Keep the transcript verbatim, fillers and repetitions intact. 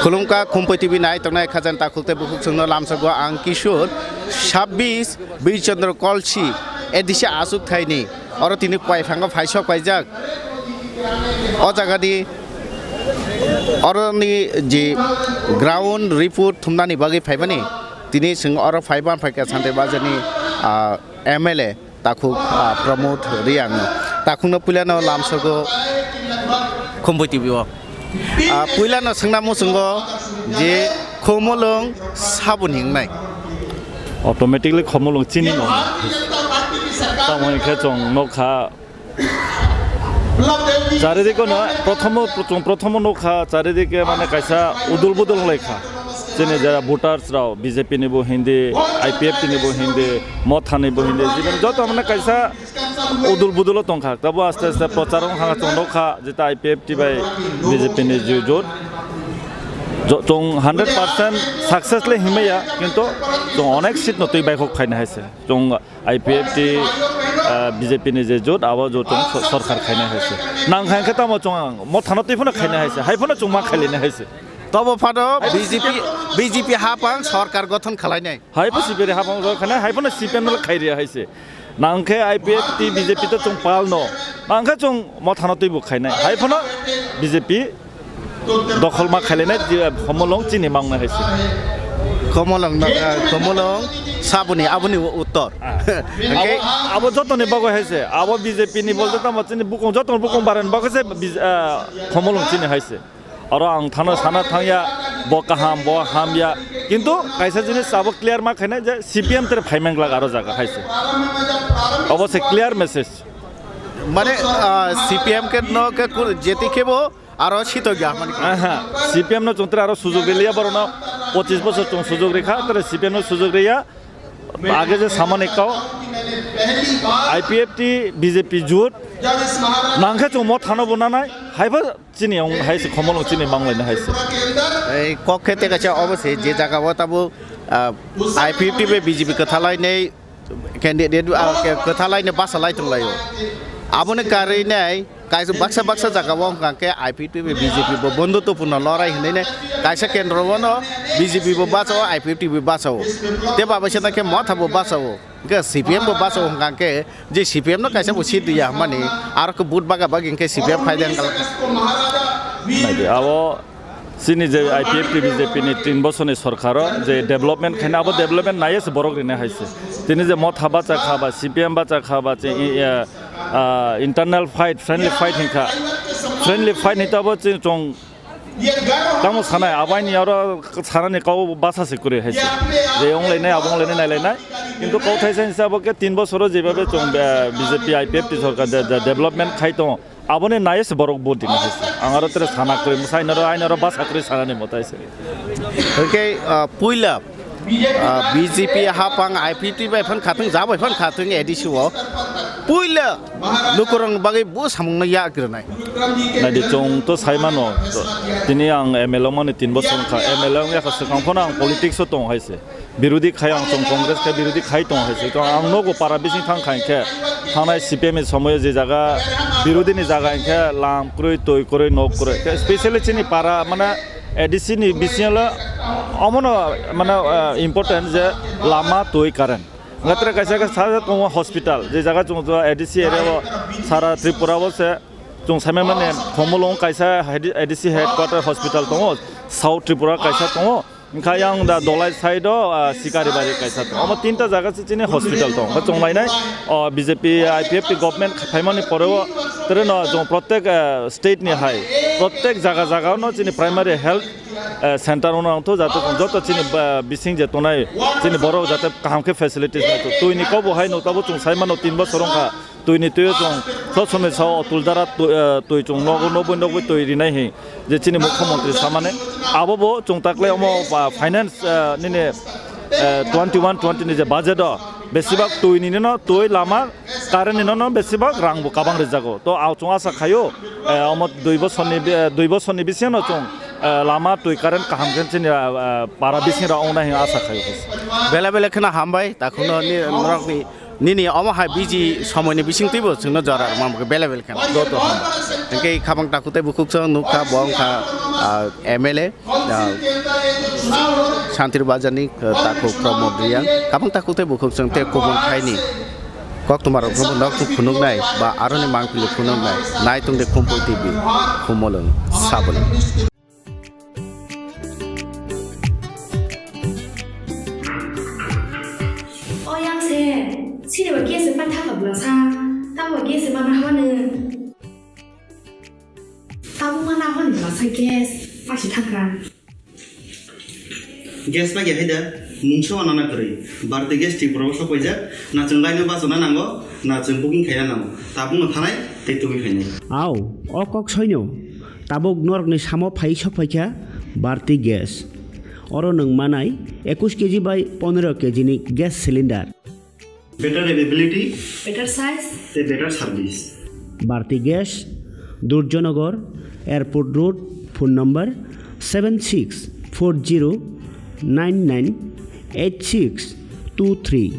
Khulumkha Khumpui T V nai tongnai khajani takhuk tei bukhuk chwngno lamsogo ang Kishore, sabbish Bir Chandra Kolsi, A D C achuk thaini, oro tini kwai phango phaisok paijak. O jagani oroni je ground report thumnani bagwi phaimani, tini chwng oro phaiba phaikha Santai Bazarni, ah, M L A. Takhuk, ah, Pramod Reang. Takhukno puilano lamsogo Khumpui T V o. Ah, puilano swngna muchungo je Khomolong saboni wngnai. Automatically Khomolong chini no. Tamo hwnkhe chwng nokha. Charidiko no, prothomo, chwng prothomo nokha, charidike mane kaisa udul budul wnglaikha. Chini jara voters rao, B J P ni bo hindi, I P F T ni bo hindi, Motha ni bo hindi, jiboni joto mane kaisa udul budulo tongkha. Tabo aste aste prochar wngkha, chwng nukha, jeta I P F T bai B J P ni ju-, jot. Jo-, chwng hundred percent success le himaya, kintu chwng onek seat no twi baikhok khaina hai se. Chwng I P F T, ah, B J P ni je jot, abo jot chwng so-, sorkar khaina hai se. Nang kha khe tamo chwng ang, Motha no twi phano khaina hai se, hai phano chwng ma khailina hai se. Tobo phano B J P, B J P hapang sorkar gothon khlainai. Hai bo sibiri hapang rok khana, hai phano C P M no khai ria hai se. Nang khe I P F T, B J P to chwng pal no. Nang khe chwng Motha no twi bo khainai. Hai phano B J P dokhol ma khailainai, je Khomolong chini mangnai hai se. Khomolong no, eh, Khomolong saboni aboni u-, uttor. Ah. Hwnkhe abo, abo jotoni bagwi hai se. Abo B J P ni bolte tamo chini bukung, jotoni bukung barani bagwi se B J, ah, Khomolong chini hai se. Oro ang thano sana thangya, bo kaham, bo hamya. Kintu kaisa jinis abo clear ma khainai je C P M tere phaimang glak aro jaga hai se. Obo se clear message. Mane, ah, C P M ke no ke kur-, jeti kebo aro sito gya mani. Aha, C P M no chwng tere aro sujog riliya, borok no pochis bosor chwng sujog rikha, tere C P M no sujog riya. Age je samani kau I P F T B J P jut nangkhe chwng Motha no bo nanai, hai bo chini ong hai se Khomolong chini manglaina hai se. Ei kok khe te kaisa obo se je jaga o tabo, ah, I P F T bai B J P kwthalai nei candidate, ah, ke-, kwthalai nei basa lai tong lai o. Aboni karwi nei kaisa baksa baksa jaga o hwnkha khe I P F T bai B J P bo bondhutwpurno lorai hinwi nei kaisa kendro o no B J P bo basa o, I P F T bo basa o. Te baba se na khe Motha bo basa o. Hwnkhe C P M bo basa o hwnkha khe je C P M no kaisa bo seat riya hwnmani, aro khe vote baga bagi hwnkhe C P M phai de hwnkha. Naidi, abo chini je I P F T B J P ni tin bosorni sorkaro je development khaina, abo development naiya se borok rina hai se. Tini je Motha bacha kha ba, C P M bacha kha ba, che, i, ah, ah, internal fight, friendly fight hinkha. Friendly fight hinta bo chini chwng Tamo sanai, abaini aro sanani kau basa se kwrwi hai se. Je wng lainai, abo wng lainai, nai lainai. Kintu kau thaisa hinsa bo khe tin bosoro jebabe chwng, eh, B J P I P F T sorkar de, de, development khai tongo. Aboni naiye se borok vote dina hai se. Ang aro tere sana kwrwi, mwsai noro, aini aro basa kwrwi sanani mwtai se. Hwnkhe, ah, puila Ah, B J P hapang I P T bai phan khatung, ja bai phan khatung A D C o. Puila lukurokni bagwi bo samungno yak rwnai. Naidi chwng to sai mano, tini ang M L A mani tin bosor wngkha, M L A wngya kha swkang phano ang politics o tong hai se. Birodhi khai ang chwng Congress khai birodhi khai tong hai se. Chwng ang nogo para bising thang khai khe thangnai C P M ni somoyo je jaga birodhi ni jaga hinkhe lam kwrwi, twi kwrwi, nok kwrwi. Khe specially chini para mane A D C ni bisingo omono mane, eh, important je lama, twi, current. Hwnkhe tere kaisa khe sa tongo hospital, je jaga chwng A D C area o sara Tripura o se chwng saimani Khumulwng kaisa A D C headquarter hospital tongo, South Tripura kaisa tongo. Hwnkhe yang da Dolai side o, ah, Sikaribari kaisa tongo. Omo tinta jaga se chini hospital tongo. Hwnkhe chwng lainai, o, B J P I P F T government phaimani pore o tere no chwng protek, eh, state ni hai, protek jaga jaga no chini primary health, eh, center no nangtho, jate chwng joto chini, eh, bising je tongnai chini borok jate kaham khe facilities nangtho. Twi ni kok bo hai no tabo chwng sai mano tin bosor wngkha. Twi ni twi o chwng sob somoi sao Atul Dara twi, eh, twi chwng nogo nogwi nogwi twi rinai hi je chini mukhyamantri samani. Abo bo chwng takle omo, ah, finance, eh, nini, eh, twenty one twenty ni je budget o besibak twi ni no twi lama current ni no no besibak rang bo kabang rijago. To ah chwng asa khaio, eh, omo dui bosor ni, eh, dui bosor ni bisingo chwng, eh, lama twi current kaham khe chini, ah, ah, para bising rok wngnai hinwi asa khaio. Belai belai kheno hambai takhukno ni norok ni Nini omo hai biji somoini bisingtwibo chwngno jora rwma bagwi bele bele kheno joto ham. Hwnkhe khabang takhuk tei bukhuk chwng nukha, bo wngkha, ah, M L A, ah, Santir Bajarni, ah, takhuk Pramod Reang. Khabang takhuk tei bukhuk chwng tei kubun thaini koktwmarokno nok phunuknai ba aroni mangpili phunuknai nai tongde Khumpui T V, Khumulwng, Sabolwng. O yang se, sini ba gas se pan thaka bla sa, tamo gas se mana hwane. Tamo mana hwane bla sa gas, pasi thaka. Gas ba ya haida, mungsa wana na kwrwi. Bharti Gas Tripura o sok paijak, na chwng line o bachana nango, na chwng booking khaina nango. Tabukno thanai, tei tubui khainai. Au, o kok soino. Tabuk norokni samo phai sok phaikha Bharti Gas. Oro nwng manai ekush K G bai pondro K G ni gas cylinder. Better availability, better size, tei better service. Bharti Gas, Durjanagar, Airport Road, phone number seven six four zero nine nine eight six two three.